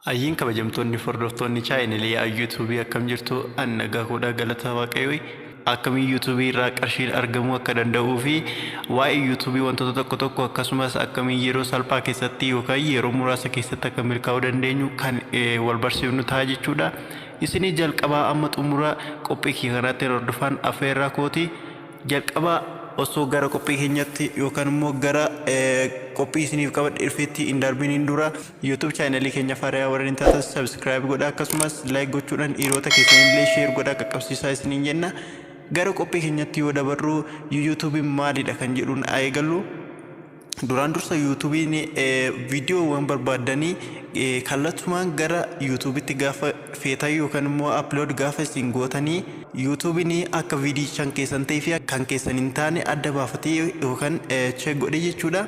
Ayyiin kabajamtoonni hordoftoonni chaayinalii yuutuubii, akkam jirtu? An nagaa koodhaa, galata Waaqayyoo. Akkamiin yuutuubii irraa qarshiin argamuu akka danda'uu fi waa'ee yuutuubii wantoota tokko tokko, akkasumas akkamiin yeroo salphaa keessatti yookaan yeroo muraasa keessatti akka milkaa'uu dandeenyu kan wal barsiifnu ta'a jechuudha. Isinii jalqabaa amma xumura qophii kiyya kanaatti hordofaan affeerraa kooti. Jalqabaa osoo gara qophii keenyatti yookaan immoo gara qophii isiniif qabadhe dhufeetti hin darbiniin dura, YouTube chaanalii keenya faariyaa warreen taatan subscribe godhaa, akkasumas like gochuudhaan hiriyoota keessanillee share godhaa qaqqabsiisaa isiniin jenna. Gara qophii keenyatti yoo dabarru, YouTube'n maalidha kan jedhuun haa eegallu. Duraan dursa YouTube'n viidiyoowwan barbaaddanii kallattumaan gara YouTubetti gaafa feetan yookaan immoo upload gaafa isin gootanii, YouTube'n akka viidiyichaan keessan ta'ee fi kan keessan hin taane adda baafatee yookaan check godhee jechuudha.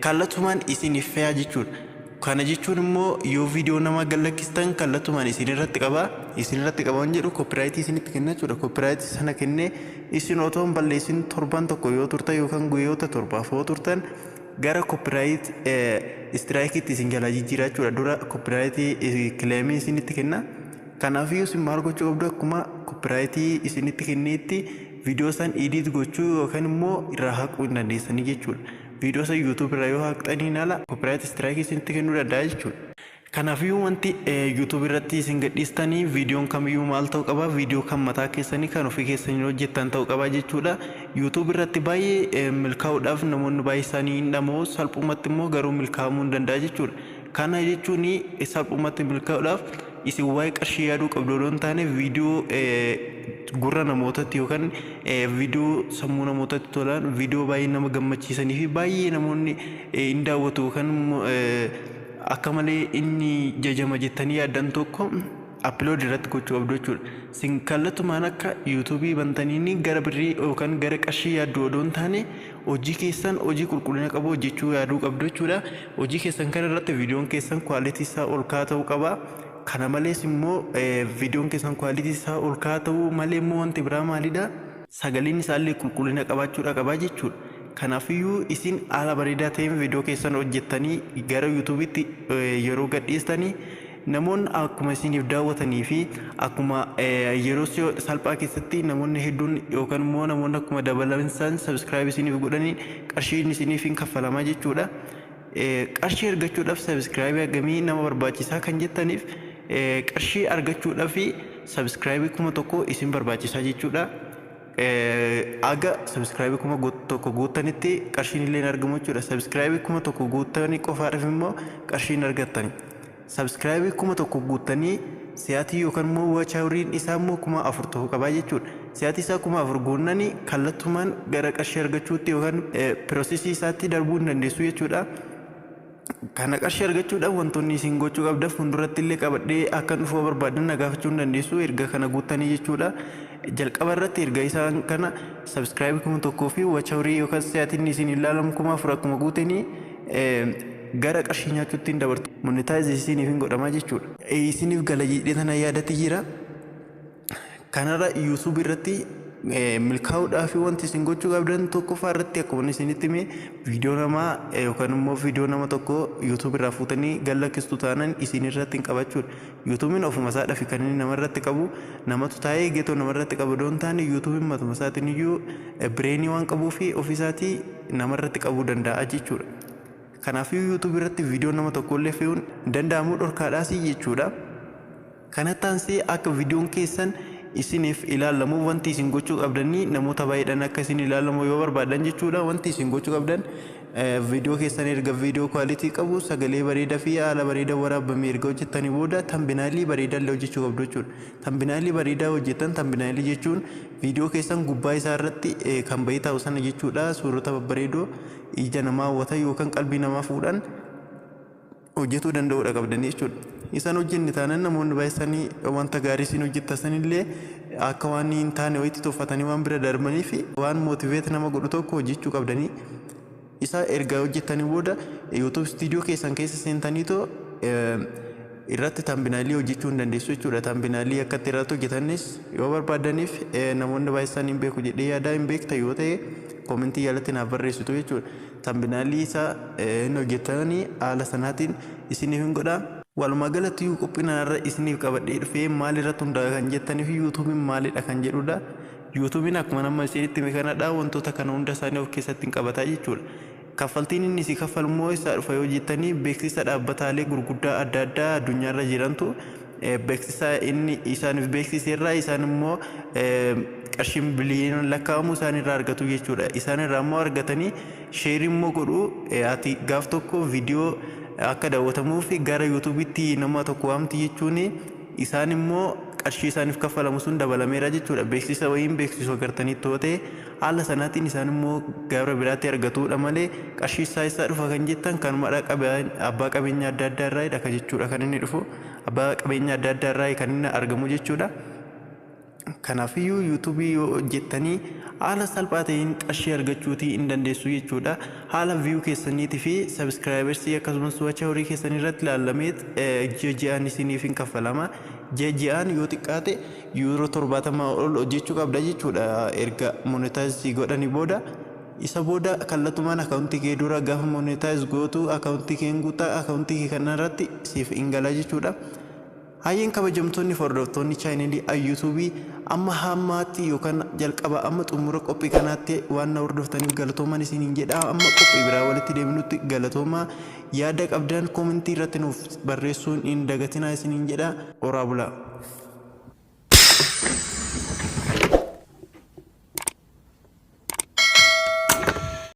Kallattumaan isiniif fe'aa jechuudha. Kana jechuun immoo yoo viidiyoo namaa gallakkistan kallattumaan isin irratti qaba. Isin irratti qaba waan jedhu copyright isinitti kenna jechuudha. Copyright sana kennee isin otoo hin balleessin torban tokko yoo turtan yookaan guyyoota 7f yoo turtan, gara copyright strikeitti isin jalaa jijjiira jechuudha. Dura copyright claimii isinitti kenna. Kanaafiyyuu isin maal gochuu qabdu? Akkuma copyright isinitti kenneetti viidiyoo san edit gochuu yookaan immoo irraa haquu hin dandeessanii jechuudha. Viidiyoo san YouTube irraa yoo haqxaniin ala copyright strike isinitti kennuu danda'a jechuudha. Kanaafiyyuu wanti YouTube irratti isin gadhiistanii viidiyoon kamiyyuu maal ta'uu qaba? Viidiyoo kan mataa keessanii, kan ofii keessanii hojjettan ta'uu qaba jechuudha. YouTube irratti baay'ee milkaa'uudhaaf namoonni baay'ee isaanii hin dhama'u, salphumatti immoo garuu milkaa'amuu hin danda'a jechuudha. Kana jechuun salphumatti milkaa'uudhaaf isin waa'ee qarshii yaaduu qabdu odoo hin taane, viidiyoo gurra namootatti yookaan viidiyoo sammuu namootatti tolan, viidiyoo baay'ee nama gammachiisanii fi baay'ee namoonni hin daawwatu yookaan akka malee inni jajama jettanii yaaddan tokko upload irratti gochuu qabdu jechuudha. Isin kallattumaan akka yuutuubii bantaniin gara birrii yookaan gara qarshii yaaddu odoo hin taane, hojii keessan hojii qulqullina qabu hojjechuu yaaduu qabdu jechuudha. Hojii keessan kana irratti viidiyoon keessan quality isaa ol ka'aa ta'uu qaba. Kana malees immoo viidiyoon keessan quality isaa ol ka'aa ta'uu malee immoo wanti biraa maalidha? Sagaleen isaallee qulqullina qabaachuudha qaba jechuudha. Kanaafiyyuu isin haala bareedaa ta'een viidiyoo keessan hojjettanii gara yuutuubiitti yeroo gadhiistanii, namoonni akkuma isiniif daawwatanii fi akkuma yeroo salphaa keessatti namoonni hedduun yookaan immoo namoonni akkuma dabalansaan subscribe isiniif godhanii qarshiin isiniif hin kaffalamaa jechuudha. Qarshii argachuudhaaf subscribe hagamii nama barbaachisaa kan jettaniif, qarshii argachuudhaaf subscribe 1000 isin barbaachisaa jechuudha. Aga subscribe 1000 guuttanitti qarshiin illee hin argamu jechuudha. Subscribe 1000 guuttanii qofaadhaaf immoo qarshiin argattani. Subscribe 1000 guuttanii sa'aatii yookaan immoo watch houriin isaa immoo 4000 ta'uu qabaa jechuudha. Sa'aatii isaa 4000 guunnanii kallattumaan gara qarshii argachuutti yookaan processii isaatti darbuu hin dandeessu jechuudha. Kana qarshii argachuudhaaf wantoonni isin gochuu qabdan fuulduratti illee qabadhee akka dhufuu barbaadan na gaafachuu hin dandeessu erga kana guuttanii jechuudha. Jalqaba irratti erga isaan kana subscribe 1000 fi watch hourii yookaan sa'aatiin isin ilaalamu 4000 akkuma guutanii gara qarshii nyaachuutti hin dabartu. Monetize isiniif hin godhamaa jechuudha. Isiniif gala jedhee tana yaadatti jira. Kanarra YouTube irratti milkaa'uudhaaf wanti isin gochuu qabdan tokkoffaa irratti, akkuma isinitti hime, viidiyoo namaa yookaan immoo viidiyoo nama tokko YouTube irraa fuutanii gallakkistu taanaan isin irratti hin qabachuudha. YouTube'n ofuma isaadhaaf kan inni nama irratti qabu, namatu taa'ee geetoo nama irratti qabu odoo hin taane, YouTube'n matuma isaatiin iyyuu brainii waan qabuu fi ofiisaatii nama irratti qabuu danda'a jechuudha. Kanaafuu YouTube irratti viidiyoo nama tokkollee fe'uun danda'amu dhorkaadhaas jechuudha. Kanatti aansee akka viidiyoon keessan isiniif ilaalamu wanti isin gochuu qabdanii, namoota baay'eedhaan akka isin ilaalamu yoo barbaadan jechuudha, wanti isin gochuu qabdan viidiyoo keessan erga viidiyoo quality qabu, sagalee bareedaa fi haala bareedaa waraabame erga hojjettanii booda, thumbnailii bareedaa illee hojjechuu qabdu jechuudha. Thumbnailii bareedaa hojjettan, thumbnailii jechuun viidiyoo keessan gubbaa isaa irratti kan bahee taa'u sana jechuudha. Suurota babbareedoo ija namaa hawwatan yookaan qalbii namaa fuudhan hojjetuu danda'uudha qabdanii jechuudha. Isaan hojjenne taanaan namoonni baay'isanii wanta gaarii isin hojjettan sanillee akka waan hin taane wayitti tuffatanii waan bira darbanii fi waan motivate nama godhu tokko hojjechuu qabdanii. Isa erga hojjettanii booda YouTube Studio keessan keessa seentaniitoo irratti thumbnailii hojjechuu hin dandeessu jechuudha. Thumbnailii akkatti irratti hojjetanis yoo barbaadaniif namoonni baay'isanii hin beeku jedhee yaadaa, hin beekta yoo ta'e commentii jalatti naaf barreessitu jechuudha. Thumbnailii isaa hin hojjetanii haala sanaatiin isiniif hin godha. Walumaa galatti iyyuu qophiin har'a isiniif qabadhee dhufee maal irratti hundaa'a kan jettaniif YouTubeiin maalidha kan jedhudha. YouTubeiin akkuma nama isinitti hime kanadha, wantoota kana hunda isaanii of keessatti hin qabataa jechuudha. Kaffaltiin inni si kaffalu immoo eessaa dhufa yoo jettanii, beeksisa dhaabbataalee gurguddaa adda addaa addunyaarra jirantu beeksisa inni isaaniif beeksise irraa isaan immoo qarshiin biliyoona lakkaa'amu isaan irraa argatu jechuudha. Isaan irraa immoo argatanii share immoo godhu. Ati gaaf tokko viidiyoo akka daawwatamuuf gara YouTubeitti nama tokko waamti jechuun isaan immoo qarshii isaaniif kaffalamu sun dabalameera jechuudha. Beeksisa wayiin beeksisu agartanii yoo ta'e, haala sanaatiin isaan immoo gara biraatti argatudha malee, qarshii isaa isaa dhufa kan jettan kanumadha. Abbaa qabeenya adda addaa irraa kan jechuudha kan inni dhufu, abbaa qabeenya adda addaa irraa kan inni argamu jechuudha. Kanaafiyyuu YouTubeii yoo hojjettanii haala salphaa ta'een qarshii argachuutii hin dandeessu jechuudha. Haala view keessaniitii fi subscribersii akkasumas watch hourii keessanii irratti ilaalameet ji'a ji'aan isiniif hin kaffalama. Ji'a ji'aan yoo xiqqaate yuuroo 70 ol hojjechuu qabda jechuudha erga monetize godhanii booda. Isa booda kallattumaan accountii kee dura gaafa monetize gootu accountii kee guutaa, accountii kee kanarratti siif hin gala jechuudha. Hayyeen, kabajamtoonni hordoftoonni channelii YouTubeii, amma hammaatti yookaan jalqaba amma xumura qophii kanaatti waan na hordoftaniif galatooman isiniin jedha. Amma qophii biraa walitti deemnutti galatoomaa. Yaada qabdan commentii irratti nuuf barreessuun hin dagatinaa isiniin jedha. Horaa bulaa.